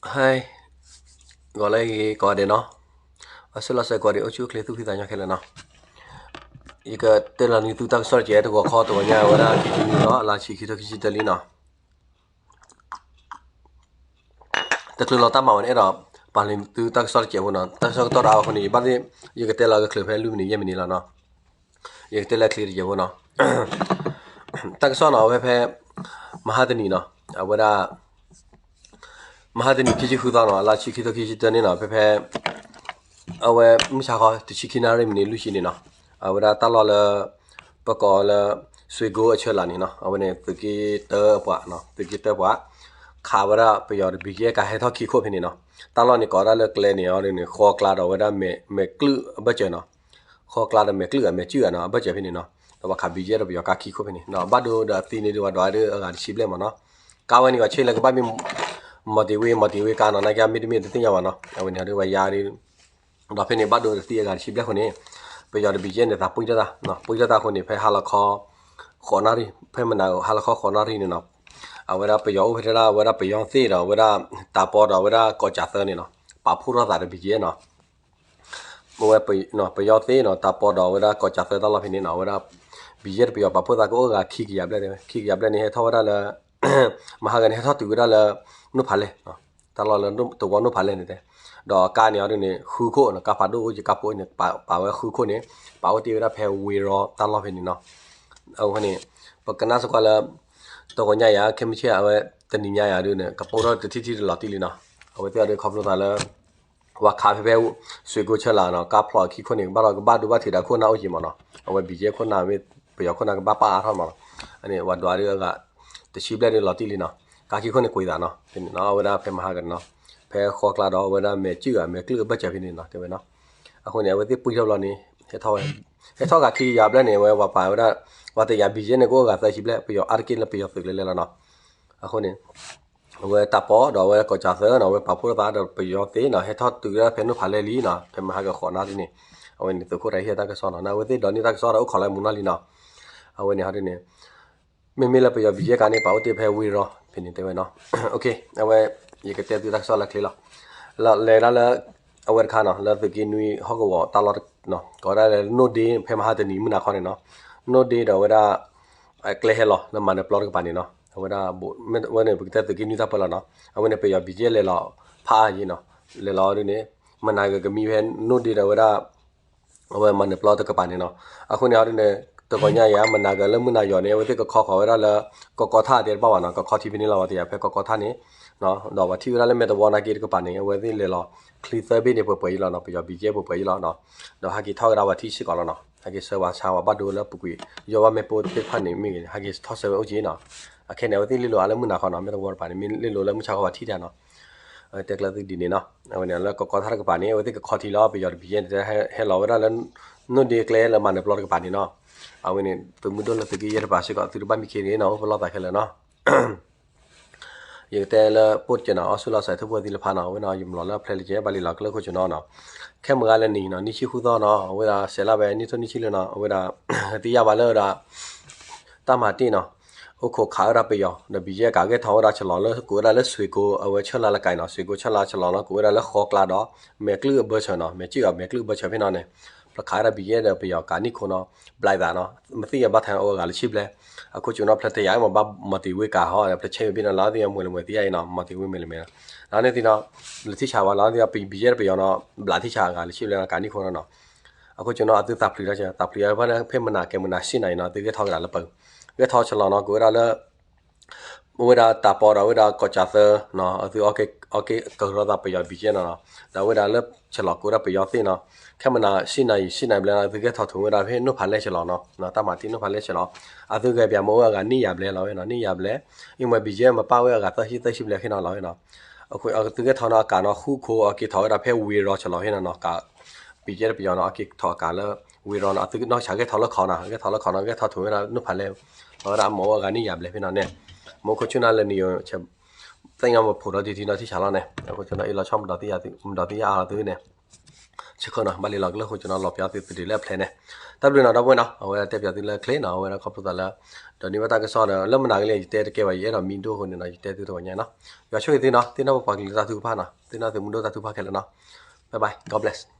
ဟဲ ဂီၤလၢအဂ့ၤကိးဂၤဒဲးနီၤ, အဆၢလီၤစဲးကိးဂၤဒဲး အိၣ်ဆူၣ်အိၣ်ချ့သူၣ်ဖှံသးညီခဲလၢာ်နီၤ. ယကတဲလီၤန့ၢ်သုတၢ်ကစီၣ်တကဲး တဂီၤခီ တဂီၤညါဝဲဒၣ်ခံဆံနွံသီ အလါဆံ ခံထိခံဆံတၢလံနီၤ. တချုးလီၤတၢ်မၤဝဲန့ၣ် အဲၣ်ဒိးပာ်လီၤသုတၢ်ကစီၣ်တကဲးဖိနီၤ. တၢ်ကစီၣ်ကတီၢ်တအါအဃိန့ၣ် ယဘၣ်သ့ၣ် ယကတဲလီၤကချုးဖဲလွံၢ်မံးနံးယဲၢ်မံးနံးလီၤနီၤ. ယကတဲလၢချ့တကဲးဖိနီၤ. တၢ်ကစီၣ်နီၤ အဝဲဖဲ မဟါတနံၤနီၤ အဝဲဒၣ် မဟါတနံၤခံဆံဃုသီနီၤ အလါဆံ ခံထိခံဆံတၢန့ၣ်နီၤ ဖဲဖဲ အဝဲမုၢ်ဆါခီ တဆံခံနၣ်ရံၣ်မံးနံးလွံၢ်ဆံန့ၣ်နီၤ, အဝဲဒၣ်တၢ်လီၢ်လၢ ပကိးလၢ စွ့ကိအဆၢလာ်န့ၣ်နီၤ, အဝဲန့ၣ် သုးက့တၢပှၤ သုးက့တၢပှၤ ခးဝဲဒၣ်ပယီၤတဘံးကဲကၤဟဲထီၣ်ခံခိၣ်ဖဲန့ၣ်နီၤ. တၢ်လီၢ်န့ၣ်ကိးဒၣ်လၢကျဲန့ၣ်အီၤဒ်န့ၣ် ဃီကျါဒီးဝဲဒၣ်မဲာ်ကျုၢ်အဘၢၣ်စၢၤနီၤ, ဃီကျါဒီးမဲာ်ကျုၢ်အမဲာ်စုၣ်အနီၤ အဘၢၣ်စၢၤဖဲန့ၣ်နီၤ. ဒီးပှၤခးဘံးကဲဒီးပယီၤကၤခံခိၣ်ဖဲန့ၣ်နီၤ. ဘၣ်ဒိဒီးအသံန့ၣ်ဒုးဝဲဒွးဒုးအဂၤတဆံဘျဲၣ်မးနီၤ. ကါဝဲန့ၣ် ပှၤဆ့ၣ်လၢကဘၣ်မ့ၢ် မီၤတ့ၤဝ့ မီၤတ့ၤဝ့ကါနီၤ နာ်က့မ့တမ့ၢ်တသ့ၣ်ညါဘၣ်နီၤ. အဝဲန့ၣ်ဒုးဝဲယါဒုး ဒီးဖဲန့ၣ် ဘၣ်ဒိဒီးသံအဂၤတဆံဘျဲၣ်အဃိန့ၣ် ပယီၤတဘံးကဲန့ၣ် သးပှံၢ်ထီၣ်တၢ် ပှံၢ်ထီၣ်တၢ်အဃိန့ၣ် ဖဲဟါလီၤခီ ဃိးနၣ်ရံၣ် ဖဲမနၤဟါလီၤခီဃိးနၣ်ရံၣ်န့ၣ်နီၤ, အဝဲဒၣ်ပယီၤအိၣ်ဖဲထဲဒၣ် အဝဲဒၣ်ပယီၤသ့ၣ်ဒီး အဝဲဒၣ်တၢ်ပီဒီး အဝဲဒၣ်ကီးစၢ်သၢန့ၣ်နီၤ ပာ်ဖှိၣ်ထီၣ်သးဒီးဘံးကဲနီၤ. အဝဲ ပယီၤသ့ၣ်နီၤ တၢ်ပီဒီး အဝဲဒၣ်ကီးစၢ်သၢတၢ်လီၢ်ဖဲန့ၣ်နီၤ အဝဲဒၣ် ဘံးကဲတပယီၤပာ်ဖှိၣ်သးကအိၣ်ဂၤခံကယၤဘျဲၣ်, ခံကယၤဘျဲၣ်န့ၣ် ဟဲထီၣ်ဝဲဒၣ်လၢ မဟါဂၤန့ၣ် ဟဲထီၣ်တုၤဝဲဒၣ်လၢ နိၣ်ဖးလဲၢ် တၢ်လီၢ်လၢတဝီနိၣ်ဖးလဲၢ်န့ၣ်တဲ, ဒီးကါန့ၣ်အီၤဒ်န့ၣ် ဃုခိၣ်နီၤ ကါဖးဒိၣ်အိၣ်က့ၤ ကါဖိန့ၣ် ပာ်ဝဲဃုခိၣ်န့ၣ် ပာ်အိၣ်တ့ၢ်ဝဲဒၣ်ဖဲဝ့ၤရီတၢ်လီၢ်ဖဲန့ၣ်နီၤ. အဃိန့ၣ် ပကနၣ်စ့ၢ်ကီးလၢ တဂီၤညါယၤ ခဲမုၢ်ဆ့ၣ် အဝဲတနံၤညါယၤဒ်န့ၣ် ကပိၢ်ထီၣ်တထံၣ်ထံၣ်တလီၤတံၢ်လံနီၤ. အဝဲသ့ၣ်အီၤဒ်ခီဖျိသးလၢ ပှၤခးဖဲဖဲ စွ့ကိဆၢလာ်နီၤ ကါဖျိးအခံခိၣ်န့ၣ် ကဘၣ်ဒီးကဘၣ်ဒိဘၣ်ထံးဒီးခိၣ်နၢ်အိၣ်က့ၤမးနီၤ. အဝဲဘံးကဲခိၣ်နၢ်မ့ၢ် ပယီၤခိၣ်နၢ်ကဘၣ်ပာ်အါထီၣ်မးနီၤ. အန့ၣ် ပှၤဒွးဒ်အဂၤ တဆံဘျဲၣ်ဒ်လီၤတံၢ်လံနီၤ. ကါခံခိၣ်န့ၣ်ကွံာ်သးနီၤ ဖဲန့ၣ်နီၤ အဝဲဒၣ်ဖဲမဟါကနီၤ ဖဲဃီကျါဒီး အဝဲဒၣ်မဲာ်စုၣ်အမဲာ်ကျုၢ်အဘၢၣ်စၢၤဖဲန့ၣ်နီၤ တဲဝဲနီၤ. အဃိန့ၣ် အဝဲသ့ၣ်ပှံၢ်ထီၣ်ဘျီန့ၣ် ဟဲထီၣ်ဝဲ ဟဲထီၣ်ဂၤခံကယၤဘျဲၣ်န့ၣ် အဝဲပှၤပာ်ဝဲဒၣ် ပှၤတယာ်ဘံးကဲန့ၣ် ကအိၣ်ဂၤသၢဆံဘျဲၣ် ပယီၤအါတက့ၢ်လၢပယီၤသုးကျဲၤလဲၣ်လီၤနီၤ. အဃိန့ၣ် အဝဲတၢ်ပီဒီးအဝဲကီးစၢ်သၢနီၤ အဝဲပာ်ဖှိၣ်ထီၣ်သးဒီးပယီၤသ့ၣ်နီၤ ဟဲထီၣ်တုၤဝဲဒၣ်ဖဲနိၣ်ဖးလဲၢ်လံနီၤ ဖဲမဟါကဃိးနၣ်ရံၣ်န့ၣ် အဝဲန့ၣ်သုးခိၣ်တၢ်ဟ့ၣ်တၢ်ကစီၣ်နီၤ အဝဲသ့ၣ်ဒိးန့ၢ်တၢ်ကစီၣ်ဒီးအိၣ်ခိးလၢမုၢ်နီၢ်လံနီၤ. အဝဲန့ၣ်ဟီဒ်န့ၣ် မ့မ့ၢ်လၢပယီၤဘံးကဲကါန့ၣ် ပာ်အိၣ်တ့ၢ်ဖဲဝ့ၤရီဖဲန့ၣ်တဲဝဲနီၤ. အဝဲ ယကတဲသုတၢ်ကစီၣ်လၢချ့လီၤ. လဲၤဒၣ်လၢ အဝဲတခါနီၤ လၢသုးက့နွံဟီၣ်ကဝီၤတၢ်လီၢ် ကိးဒၣ်လၢနိၣ်ဒ့ ဖဲမဟါတနံၤမုၢ်နၤခီန့ၣ်နီၤ နိၣ်ဒ့ဒီးဝဲဒၣ် ကျဲဟဲလီၤလၢမၤနၢၤပျီတကပၤန့ၣ်နီၤ အဝဲဒၣ် ဝဲန့ၣ် ပကတဲသုးက့နွံတၢ်ပၢလီၤနီၤ အဝဲန့ၣ် ပယီၤဘံးကဲလဲၤလီၤဖးအါယံၤနီၤ လဲၤလီၤဒ်န့ၣ် မနၤဂၤကမံဖဲနိၣ်ဒ့ဒီးဝဲဒၣ် အဝဲမၤနၢၤပျီတကပၤန့ၣ်နီၤ. အဃိန့ၣ်ဟီဒ်န့ၣ် တဂီၤညါယၤ မနၤဂၤလၢမုၢ်နၤယီၤန့ၣ် အဝဲသ့ၣ်ကခီဃီၤဝဲဒၣ်လၢ ကီကီထၣ်တဲတဘၣ်ဘၣ်နီၤ ကခီထံဖဲန့ၣ်လီၤ ဝဲတယာ်ဖဲကီကီထၣ်န့ၣ် ဒီးပှၤထံၣ်ဝဲဒၣ်လၢမဲာ်တဝီနာ်က့တကပၤန့ၣ် အဝဲသ့ၣ်လဲၤလီၤ ချံသၢဘ့ၣ်န့ၣ် ပှဲၤပှဲၤအံၤလီၤနီၤ ပယီၤဘံးကဲပှဲၤပှဲၤအံၤလီၤနီၤ. ဒီးဟဲက့ၤထီၣ်ဝဲဒၣ်ပှၤထံဆံးကီးလီၤနီၤ ဟဲက့ၤဆှၢပှၤဆါဝဲဘၣ်ဒိလၢပူၤကွံာ် ယီၢ်ဘၣ်မ့ၣ်ပိၢ်သ့ၣ်တဖၣ်န့ၣ်မ့ၢ်ဂ့ၤ ဟဲက့ၤထီၣ်ဆှၢဝဲအိၣ်က့ၤနီၤ. အခဲန့ၣ် အဝဲသ့ၣ်လဲၤလိာ်အါလၢမုၢ်နၤခီနီၤ မဲာ်တဝီတကပၤန့ၣ် မ့ၢ်လဲၤလိာ်လၢမုၢ်ဆါခီပှၤထံၣ်တၢ်နီၤ တဲကျၢၤသုဒ်န့ၣ်နီၤ. အဝဲန့ၣ်လၢကီကီထၣ်တကပၤန့ၣ် အဝဲသ့ၣ်ကခီထံလီၤ ပယီၤတဘံးကဲန့ၣ် ဟဲလီၤဝဲဒၣ်လၢ နိၣ်ဒ့ကျဲလၢမၤနၢၤပျီတကပၤန့ၣ်နီၤ. အဝဲန့ၣ် သုးမုၢ်ဒိၣ်လၢသုးက့ယဲၢ်တပၤစ့ၢ်ကီး သုတဘၣ်မံခ့ဂ့ၤနီၤ အိၣ်ပလီၢ်သးခဲလၢာ်နီၤ. ယကတဲလၢပိၢ်တကဲနီၤ အီၣ်ဆူၣ်လီၤစဲးထူဖိသံလဖးနီၤ အဝဲနီၤ ယမျီၤလၢအဖျဲၣ်လၢကဲဘၣ်လံလီၤ ကျၢၢ်ခိၣ်ကနီၤနီၤ. ခဲမုၢ်ဂၤလၢနံၤနီၤ နံၣ်ဆံဃုသီနီၤ အဝဲဒၣ်စဲးလၢဝဲနံၣ်ထိနံၣ်ဆံလၢနီၤ အဝဲဒၣ် သံယါဘၣ်လၢဝဲဒၣ် တၢ်မၤတ့ၢ်နီၤ အိၣ်ခိးခးဝဲဒၣ်ပယီၤ ဒီးဘံးကဲကးဂဲၤထီၣ်ဝဲဒၣ်ဆလီၤလၢ ကိးဝဲဒၣ်လၢစွ့ကိ အဝဲဆၢလါလၢကၤနီၤ စွ့ကိဆၢလါဆလီၤနီၤ ကိးဝဲဒၣ်လၢဃီကျါဒီး မဲာ်ကျုၢ်အဘၢၣ်စၢၤနီၤ မဲာ်စုၣ်အမဲာ်ကျုၢ်အဘၢၣ်စၢၤဖဲနီၤန့ၣ် ဖျဲခးဝဲဒၣ်ဘံးကဲဒီးပယီၤကးနံၣ်ခိနီၤ ဘျးသးနီၤ မသ့ၣ်ညါဘၣ်ထဲအအိၣ်အဂၤလၢဆံဘျဲၣ် အခိၣ်ကနီၤဖျဲတယာ်မ့ၢ်ဘၣ်မီၤတ့ၤဝ့ကးဟီ ဖျဲဆဲးဝံၤဘ့ၣ်နီၤ လၢသ့ၣ်ညါမွဲၤလၢမွဲၤသံယါအံၤနီၤ မီၤတ့ၤဝ့မ့ၢ်လၢမ့ၢ် လၢန့ၣ်သ့ၣ်နီၤ လၢထံဆးဝဲလီၤသ့ၣ်ညါ ဘံးကဲဒီးပယီၤနီၤ ဘျးထံဆးအဂၤလၢဆံဘျဲၣ်နီၤ ကးနံၣ်ခိနီၤနီၤ အခိၣ်ကနီၤအသုသးဖျုးတၢ် သးဖျုးအဖဲန့ၣ် ဖဲမနၤကဲမနၤစံၣ်နၤအံၤနီၤ သုဂဲၤထီၣ်ကဒါလၢပၢၤ ဂဲၤထီၣ်ဆလီၤနီၤ ကိးဝဲဒၣ်လၢ ဝဲဒၣ်တၢ်ပီဒီးဝဲဒၣ်ကီၢ်ကၠၢ်သၢနီၤ အသုအီၣ်က့ၤကရၢသးပယီၤဘံးကဲနီၤနီၤ ဒီးဝဲဒၣ်လၢဆလီၤကိးဒၣ်ပယီၤသ့ၣ်နီၤ ခဲမနၤစံၣ်နၤအံၤ စံၣ်နၤဘျဲၣ်နီၤ အသုဂဲၤထီၣ်ထိးဝဲဒၣ်ဖဲနိၣ်ဖးလဲၢ်ဆလီၤနီၤ တၢ်မၤတ့ၢ်နိၣ်ဖးလဲၢ်ဆလီၤ အသုဂဲၤပၠးမ့ၢ်အိၣ်အဂၤနံၣ်ယၤဘျဲၣ်လီၤဝဲနီၤ နံၣ်ယၤဘျဲၣ် အံၤမ့ၢ်ဘံးကဲမ့ၢ်ပၣ်ဝဲအဂၤသၢဆံသၢဆံဘျဲၣ်ခဲနီၤလီၤဝဲနီၤ အသုဂဲၤထီၣ်နီၤအကးနီၤ ဃူခိအက့ၤထီၣ်ဝဲဒၣ်ဖဲဝ့ၤရီဆလီၤဖဲနီၤနီၤ ကး ဘံးကဲဒီးပယီၤနီၤ အက့ၤထီၣ်အကးလၢ ဝ့ၤရီနီၤ အသုနီၢ်ဆးဂဲၤထီၣ်လၢခီနီၤ ဂဲၤထီၣ်လၢခီနီၤ ဂဲၤထီၣ်ထိးဝဲဒၣ်နိၣ်ဖးလဲၢ် လီၤဝဲဒၣ်အမ့ၢ်အိၣ်အဂၤနံၣ်ယၤဘျဲၣ်ဖဲနီၤန့ၣ် မ့ၢ်ခိၣ်ဆူၣ်နၤလၢနံၤယိၤ သ့ၣ်ညါမ့ၢ်ဖိးဒီးတံၢ်ထံနီၤထံဆးလီၤန့ၣ် အခိၣ်ဆူၣ်နၤအ့ၣ်လီၤဆီမဒီးသံယါအါလီၤသုန့ၣ် ဆ့ခိၣ်နီၤ ဘၣ်လံလီၤကလၢာ်အဃိ ကနီၤလီၤပျီသုသဒုးလၢအဖျဲၣ်န့ၣ်, တၢ်ဘျုးနီၤ ဒီပုၢ်ဝဲၢ်နီၤ, အဝဲတဲပျီသုလၢချ့နီၤ, အဝဲဒၣ်ခီဖျိသးလၢ ဒီးန့ၢ်ဘၣ်တၢ်ကစီၣ်ဒီး လၢမနုၤကလဲၣ် ယတဲတကဲဘၣ် ယအဲၣ်ဒိးမံဒိၣ်အဃိန့ၣ်နီၤ ယတဲသုတဝဲညါနီၤ, ယွၤဆိၣ်ဂ့ၤသုနီၤ, သ့ၣ်နီၣ်ပပှၤကလုာ်တၢ်ထုကဖၣ်နီၤ, သ့ၣ်နီၣ်သုးမုၢ်ဒိၣ်တၢ်ထုကဖၣ်ခဲလၢာ်နီၤ, bye bye, God bless.